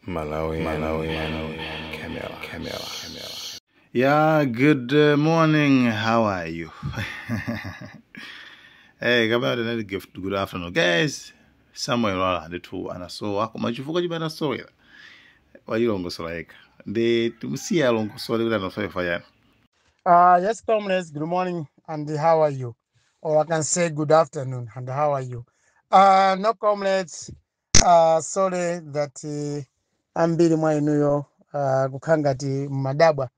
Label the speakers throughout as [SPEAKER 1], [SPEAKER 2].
[SPEAKER 1] Malawi, Malawi, Camera, Camera, Camera.
[SPEAKER 2] Yeah, good morning. How are you? Hey, kapena gift. Good afternoon, guys. Samuel Lwara ndithu anasowa, koma chifukwa chimene anasowera wachilongosola yekha, ndi timusiye alongosole kuti anasowa chani.
[SPEAKER 3] Yes, comrades, good morning and how are you? Or I can say good afternoon and how are you? No, comrades, sorry that ambiri mwa inuyo kukhala ngati mmadabwa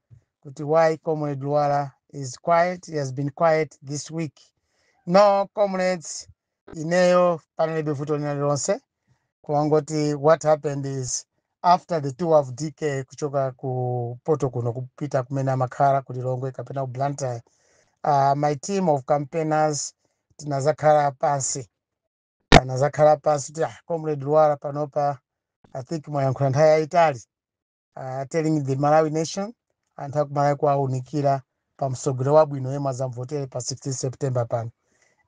[SPEAKER 3] kuti why Comrade Lwara is quiet. He has been quiet this week. No, comrades, ineyo panalibe vuto lina lilonse. Kuwangoti what happened is after the tour of DK kuchoka ku Poto kuno kupita kumene amakhala ku Lilongwe kapena ku Blantyre, my team of campaigners tinazakhala pansi, anazakhala pansi kuti, "Ah, Comrade Lwara, panopa I think mwayankhula nthawi yayitali, telling the Malawi nation, anthu akumalawi kuwaunikira pa msogolo wabwino yemwe azamvotere pa 16 September pano."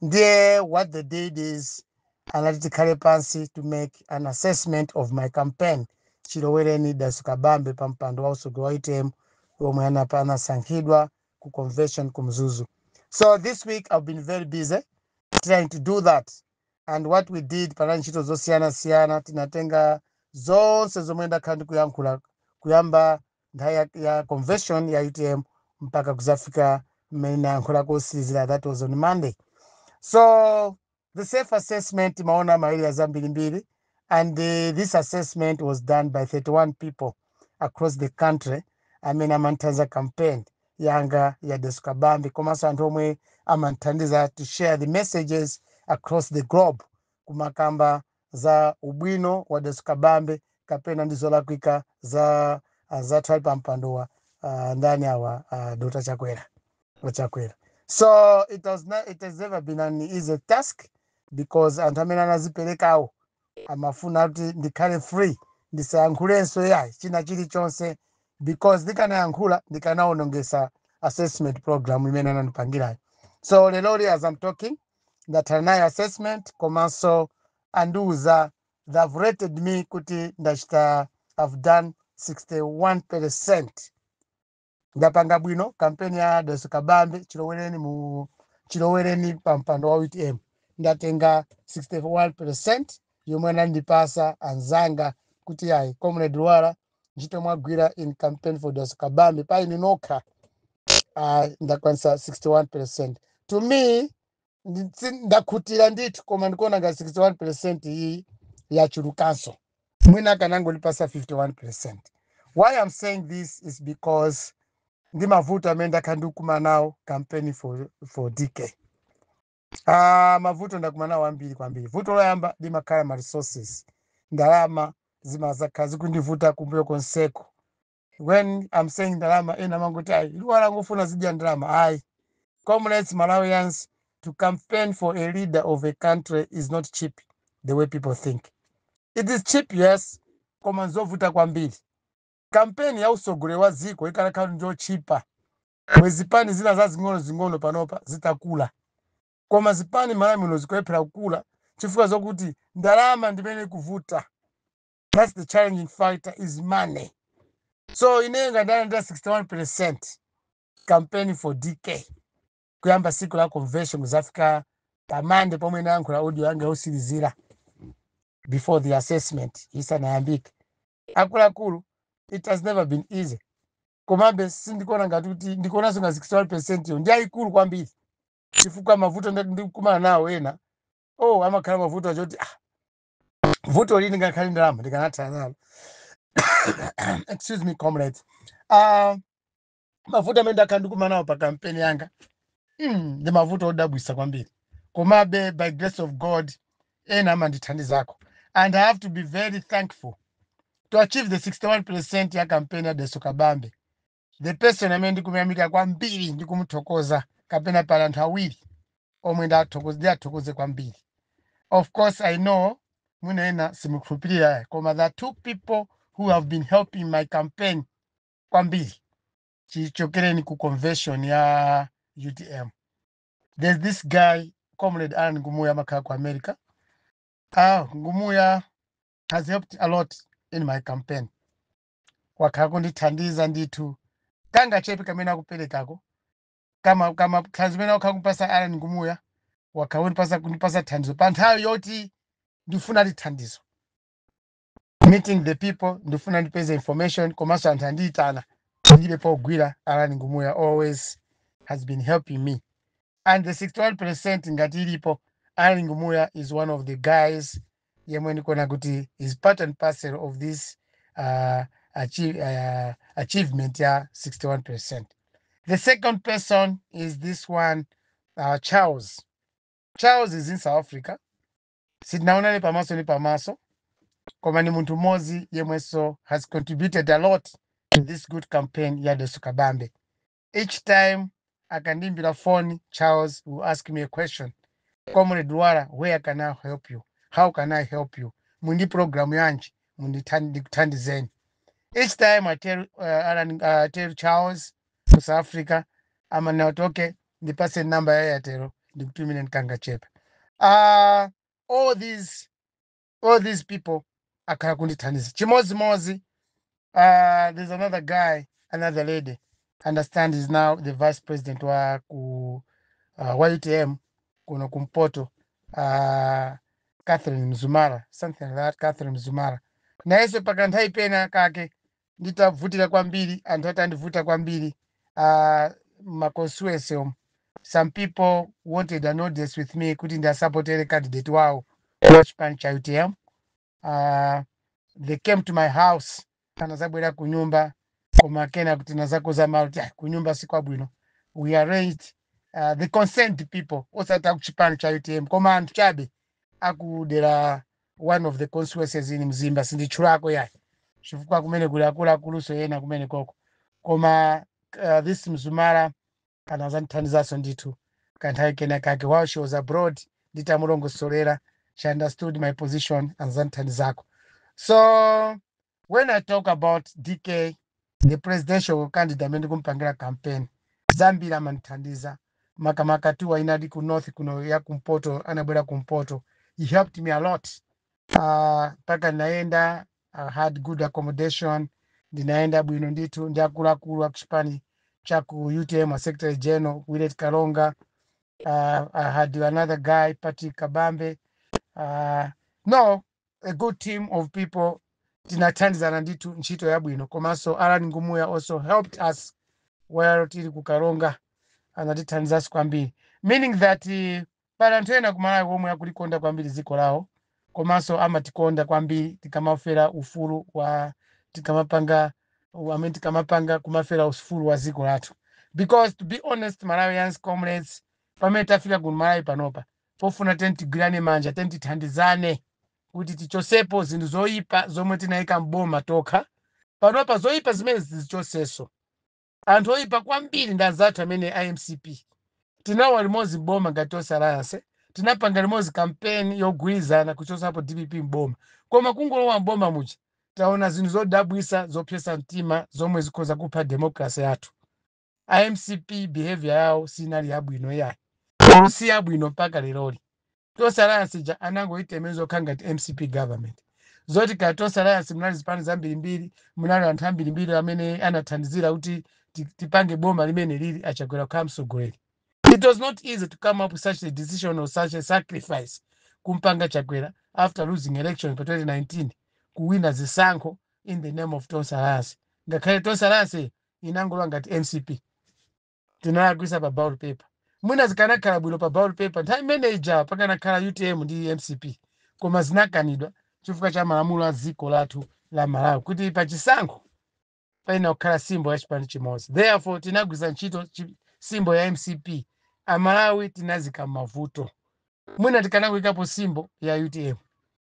[SPEAKER 3] Ndiye what they did is anati tikhale pansi to make an assessment of my campaign chilowereni Dalitso Kabambe pa mpando wa usogolo wa UTM omwe anasankhidwa ku convention ku Mzuzu. So this week I've been very busy trying to do that, and what we did, panali ntchito zosiyanasiyana. Tinatenga zonse zomwe ndakhala ndikuyankhula kuyamba nthawi ya convention ya UTM mpaka kuzafika mmene nayankhula kosilizira, that was on Monday. So the self assessment maona ma areas ambirimbiri, and this assessment was done by 31 people across the country amene amanthandiza campaign yanga ya Dalitso Kabambe, komanso anthu omwe amanthandiza to share the messages across the globe, kumakamba za ubwino wa Dalitso Kabambe kapena ndi zolakwika za anzathu ali pa mpandowa, ndani awa, Dr. Chakwera, Chakwera. So it was not, it has never been an easy task because anthu amene anaziperekawo amafuna kuti ndikhale free, ndisayankhulenso yayi china chilichonse, because ndikanayankhula ndikanaonongesa assessment program imene anandipangirayo. So leloli, as I'm talking, ndathana nayo assessment, komanso andiuza, they've rated me kuti ndachita, I've done 61%. Ndapanga bwino kampeni ya Dalitso Kabambe chilowereni mu chilowereni pa mpando wa UTM. Ndatenga 61% yomwe anandipasa anzanga kuti, "Ayi, Comrade Lwara, ntchito mwagwira in campaign for Dalitso Kabambe pa inu nokha, ndakwanisa 61%." To me ndakhutira ndithu, koma ndikuona nga 61% iyi yachulukanso, mwina akanangondipasa 51%. Why I'm saying this is because ndi mavuto amene ndakhala ndikukumana nawo campaign for DK. Mavuto ndakumana nawo ambiri kwambiri. Vuto loyamba limakhala ma resources, ndalama zimazakhala zikundivuta kumbuyo konseko. When I'm saying ndalama, ena amangoti, "Ayi, Lwara ngofuna zidya ndalama." Ayi, comrades, Malawians, to campaign for a leader of a country is not cheap the way people think it is cheap. Yes, koma nzovuta kwambiri. Kampeni ya usogoleri wa dziko ikanakhala njochipa, bwe zipani zina zazing'ono zing'ono panopa zitakula, koma zipani Malawi muno zikulephera kukula chifukwa zokuti ndalama ndimene ikuvuta. That's the challenging factor, is money. So inenga ndalandira 61% campaign for DK kuyamba siku la convention kuzafika pamande pomwe nayankhula audio yanga yosilizira before the assessment isanayambike. Akuluakulu, it has never been easy, komabe sindikuona ngati kuti ndikuonanso nga 61% yo ndi ayikulu kwambiri, chifukwa mavuto ndikumana nawo ena, oh, amakhala mavuto achoti, ah, vuto lini ngakhale ndalama ndikanathana nalo. Excuse me, comrades. Mavuto amene ndakhala ndikumana nawo pa kampeni yanga ndi mavuto odabwisa kwambiri, komabe by grace of God ena amandithandizako, and I have to be very thankful to achieve the 61% ya kampeni ya Dalitso Kabambe. The person amene ndikumuyamika kwambiri, ndikumuthokoza, kapena pali anthu awiri omwe ndiyathokoze kwambiri. Of course, I know mwina ena simukhulupirira, koma there are two people who have been helping my campaign kwambiri chichokereni ku convention ya UTM. There's this guy, Comrade Alan Ngumuya, amakhala ku America. Ah, Ngumuya has helped a lot in my campaign. Wakhala kundithandiza ndithu, kangachepe kamene akuperekako, kama thandizo imene wakhala kumpasa Alan Ngumuya, wakhala kundipasa thandizo pa nthawi yoti ndifuna lithandizo, meeting the people, ndifuna ndipeze information, komanso anthu andiyitana, ndilibe pogwira. Alan Ngumuya always has been helping me. And the 61% ngati ilipo, Alan Ngumuya is one of the guys yemwe ndikuona kuti is part and parcel of this achievement ya 61%. The second person is this one, Charles. Charles is in South Africa. Sitinaonane pamaso ndi pamaso, koma ni munthu mmodzi yemwenso has contributed a lot to this good campaign ya Dalitso Kabambe. Each time akandimbira phone, Charles will ask me a question: "Comrade Lwara, where can I help you? How can I help you? Mundi program yanji ndikuthandizeni?" Each time I tell Alan, tell Charles ku South Africa, amanena kuti, "Okay, ndipase namba ya Airtel, ndikutumire ndikangachepa." All these people akhala kundithandiza. Chimodzimodzi, there's another guy, another lady, understand, is now the vice president wa ku wa UTM kuno kumpoto, Catherine Mzumara, something like that. Catherine Mzumara nayenso pakanthawi pena kake nditavutira kwambiri, anthu atandivuta kwambiri ma constituency umu, some people wanted an audience with me kuti ndiasapotere candidate wawo wa chipani cha UTM. They came to my house, anazabwera ku nyumba, koma kena kuti nazakoza malo kuti, "Ah, kunyumba sikwabwino." We arranged the concerned people, osati akuchipani cha UTM, koma anthu chabe akudera one of the constituencies in Mzimba, sinditchulako yayi chifukwa kumene kuli akuluakuluso ena kumene koko. Koma this Mzumara anazandithandizanso ndithu kanthawi kena kake while she was abroad. Nditamulongosolera, she understood my position, anazandithandizako. So when I talk about DK, the presidential candidate amene ndikumpangira campaign, zambiri amandithandiza, makamaka tuwa inali ku north kuno, ya kumpoto, anabwera kumpoto, he helped me a lot mpaka ndinaenda. I had good accommodation, ndinaenda bwino ndithu ndi akuluakulu akuchipani cha ku UTM, a secretary general Willet Kalonga. I had another guy, Patrick Kabambe, no, a good team of people. Tinathandizana ndithu ntchito yabwino. Komanso Alan Ngumuya also helped us while tili ku Karonga, anatithandizanso kwambiri, meaning that pali anthu ena kumalawi omwe akulikonda kwambiri dziko lawo, komanso amatikonda kwambiri tikamafera ufulu wa, tikamapanga, amene tikamapanga kumafera ufulu wa dziko lathu. Because to be honest, Malawians, comrades, pamene tafika ku Malawi panopa, pofuna teni tigwirane manja, teni tithandizane kuti tichosepo zinthu zoyipa zomwe tinayika mboma tokha. Panopa zoyipa zimene zichoseso, anthu oyipa kwambiri ndi anzathu amene iMCP. Tinawa limodzi mboma ngati Tonse Alliance, tinapanga limodzi campaign yogwirizana kuchosapo DPP mboma, koma kungolowa mboma muja taona zinthu zodabwisa, zopyesa mtima, zomwe zikhoza kupha democracy yathu. IMCP behavior yawo sinali yabwino yayi, si yabwino mpaka leroli. Tonse Alliance ija anangoyitemeza okha ngati MCP government. Zoti ka Tonse Alliance munali zipani zambirimbiri, munali anthu ambirimbiri amene anathandizira kuti tipange boma limene lili achakwera kukhala mtsogoleri. It was not easy to come up with such a decision or such a sacrifice kumpanga Chakwera after losing election pa 2019 kuwina zisankho in the name of Tonse Alliance, ngakhale Tonse Alliance inangolowa ngati MCP. Tinalakwisa pa ballot paper. Mwina zikanakhala bwino pa ballot paper nthawi imene ija pakanakhala UTM ndi MCP, koma zinakanidwa chifukwa cha malamulo a dziko lathu la Malawi kuti pachisankho paina kukhala symbol ya chipani chimodzi. Therefore tinagwiza ntchito symbol ya MCP. Amalawi tinazika mavuto. Mwina tikanakuyikapo symbol ya UTM,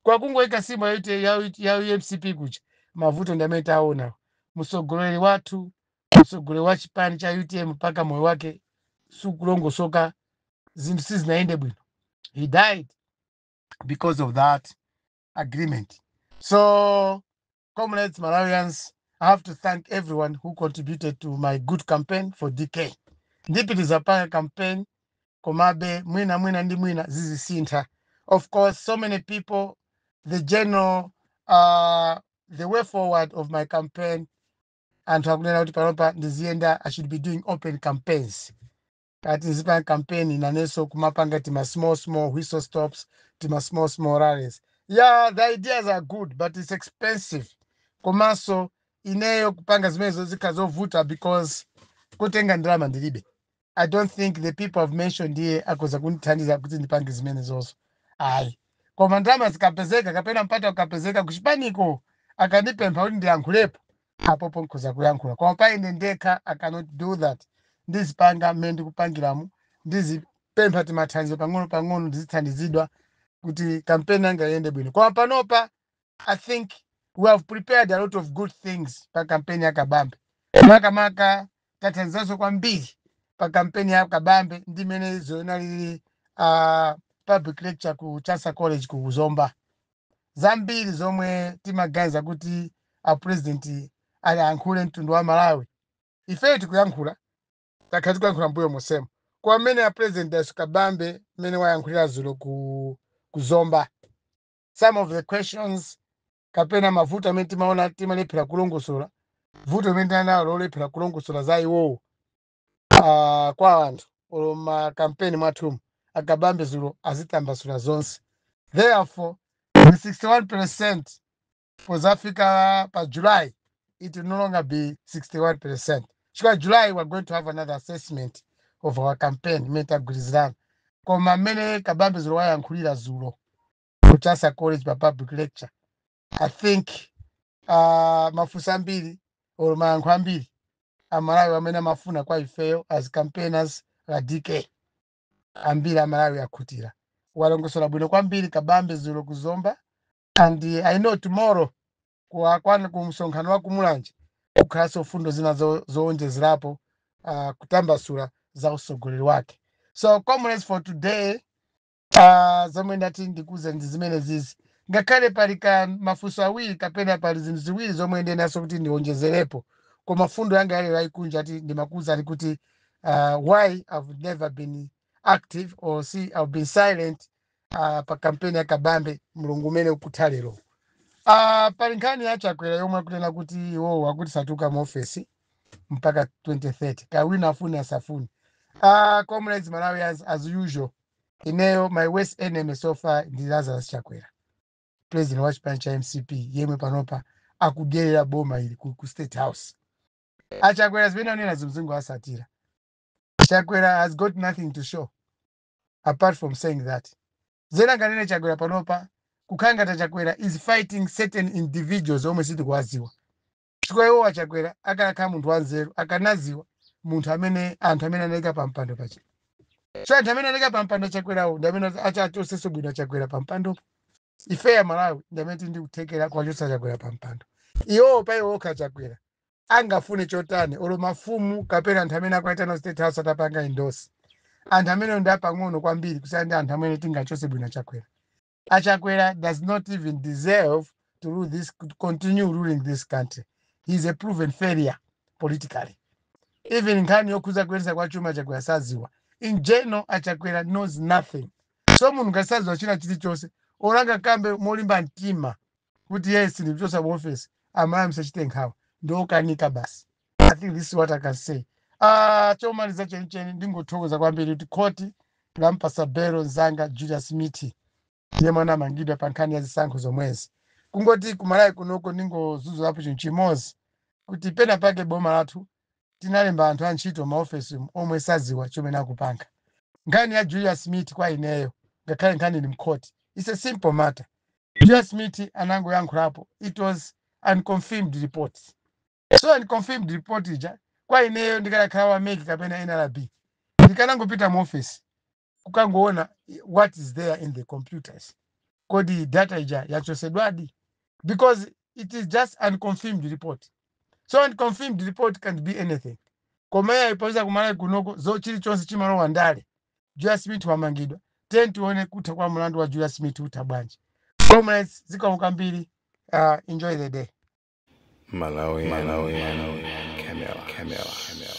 [SPEAKER 3] kwakungoyika symbol ya UTM, ya MCP kuja, mavuto ndi amene taona. Mtsogoleri wathu, mtsogoleri wa chipani cha UTM, mpaka moyo wake sukulongosoka, zinthu sizinayende bwino. He died because of that agreement. So comrades, Malawians, I have to thank everyone who contributed to my good campaign for DK. Ndipitiza panga campaign, komabe mwina mwina ndi mwina zizisintha. Of course, so many people, the general, the way forward of my campaign. Anthu akunena kuti panopa ndiziyenda, I should be doing open campaigns, kati ndizipanga campaign nanenso kumapanga tima small small whistle stops, tima small small rallies. Yeah, the ideas are good, but it's expensive. Komanso ineyo kupanga zimenezo zikhala zovuta because kutenga ndalama ndilibe. I don't think the people I've mentioned here akhoza kundithandiza kuti ndipange zimenezozo, ayi. Koma ndalama zikapezeka kapena mpata ukapezeka kuchipaniko, akandipempha kuti ndiyankhulepo, apopo nkhoza kuyankhula. Koma pa ine ndekha, I cannot do that. Ndizipanga mmene ndikupangiramu, ndizipempha timathandizo pang'ono pang'ono, ndizithandizidwa kuti kampeni yanga iyende bwino. Koma panopa I think we have prepared a lot of good things pa kampeni ya Kabambe. Makamaka tathandizanso kwambiri pa kampeni ya Kabambe ndi imene zinalili public lecture ku Chancellor College ku Zomba. Zambiri zomwe timaganiza kuti a president ayankhule mtundu wa Malawi, ifeyo tikuyankhula, takhala tikuyankhula mbuyo mosemo. Kwa amene a President Dalitso Kabambe mmene wayankhulira dzulo ku Zomba, some of the questions kapena mavuto amene timaona timalephera kulongosola, vuto limene tinalo lolephera kulongosola za iwowo kwa anthu olo makampeni mwathumu, akabambe dzulo azitambasula zonse. Therefore, the 61% pozafika pa July, it will no longer be 61%, chifukwa July we're going to have another assessment of our campaign imene tagwirizirana. Koma mmene Kabambe dzulo wayankhulira dzulo ku Chancellor College pa public lecture, I think mafunso ambiri or mayankho ambiri Amalawi amene amafuna kwa ifeyo as campaigners la DK, ambiri Amalawi akhutira. Walongosola bwino kwambiri Kabambe dzulo kuzomba. And I know tomorrow kuwakwana ku msonkhano wa kumulanje kukhalanso fundo zina zowonjezerapo kutambasula za usogoleri wake. So comrades, for today zomwe ndati ndikuze ndi zimene zizi. Ngakhale pali ka mafunso awiri kapena pali zinthu ziwiri zomwe ndiyenaso kuti ndiwonjezerepo, koma fundo yanga yalero ayikunja ati ndimakuwuzani kuti why I've never been active or see I've been silent pa kampeni ya Kabambe mulungu umene ukutha lero. Pali nkhani ya Chakwera yomwe akunena kuti iwowo akuti satuka mu ofesi mpaka 2030, kawina afune asafune. Comrades, Malawians, as usual, ineyo my worst enemy so far ndi Lazarus Chakwera, president wa chipani cha MCP, yemwe panopa akudyerera boma ili ku State House. Achakwera zimene anena zimzingo asatira. Chakwera has got nothing to show apart from saying that. Zena nganene Chakwera panopa kukhala ngati Chakwera is fighting certain individuals omwe sitikuwaziwa, chifukwa iwo achakwera akanakhala munthu wanzeru akanaziwa munthu amene anthu amene anayika pampando pacha. So anthu amene anayika pampando Chakwerawo ndi amene achachonsenso bwino Chakwera pampandopo. Ifeya Malawi ndi amene tili ndi kuthekera kwachotsa Chakwera pampando. Iwowo pa iwo okha Chakwera angafune chotani, olo mafumu kapena anthu amene akuaitana State House atapanga endorse, anthu amene ndi apang'ono kwambiri kusiyana ndi anthu amene tingachotse bwino Chakwera. Achakwera does not even deserve to rule this, to continue ruling this country. He is a proven failure politically. Even nkhani yokhuza kuyendetsa kwa chuma, Chakwera saziwa. In general, Achakwera knows nothing. So munthu ngasaziwa china chilichonse, olanga kambe molimba mtima kuti yes, ndikuchosa mu office, Amalawi musachite nkhawa, ndiokanika basi. I think this is what I can say. Chomaliza chenicheni, ndingothokoza kwambiri kuti khoti lampasa belo mzanga Julius Miti, yemwe anamangidwa pa nkhani ya zisankho zomwezi. Kungoti kumalawi kunoko ndingozuzulapo chinthu chimodzi, kuti pena pake boma lathu tinalemba anthu antchito maofesi omwe saziwa chomwe akupanga. Nkhani ya Julius Smith kwa ineyo, ngakhale nkhani ili mkhoti, it's a simple matter. Julius Smith anangoyankhulapo, it was unconfirmed report. So unconfirmed report ija, kwa ineyo ndikanakhala wa MEC kapena NRB, ndikanangopita mu office kukangoona what is there in the computers, kodi data ija yachosedwadi, because it is just unconfirmed report. So unconfirmed report can be anything. Koma iye ayipoza kumalawi kunoko zo chilichonse chimalowa ndale. Julius Smith wamangidwa, tiye tione kutha kwa mlandu wa Julius Smith utha bwanji. Comrades, zikomo kwambiri. Enjoy the day.
[SPEAKER 1] Malawi, Malawi, Camera, Camera, Camera.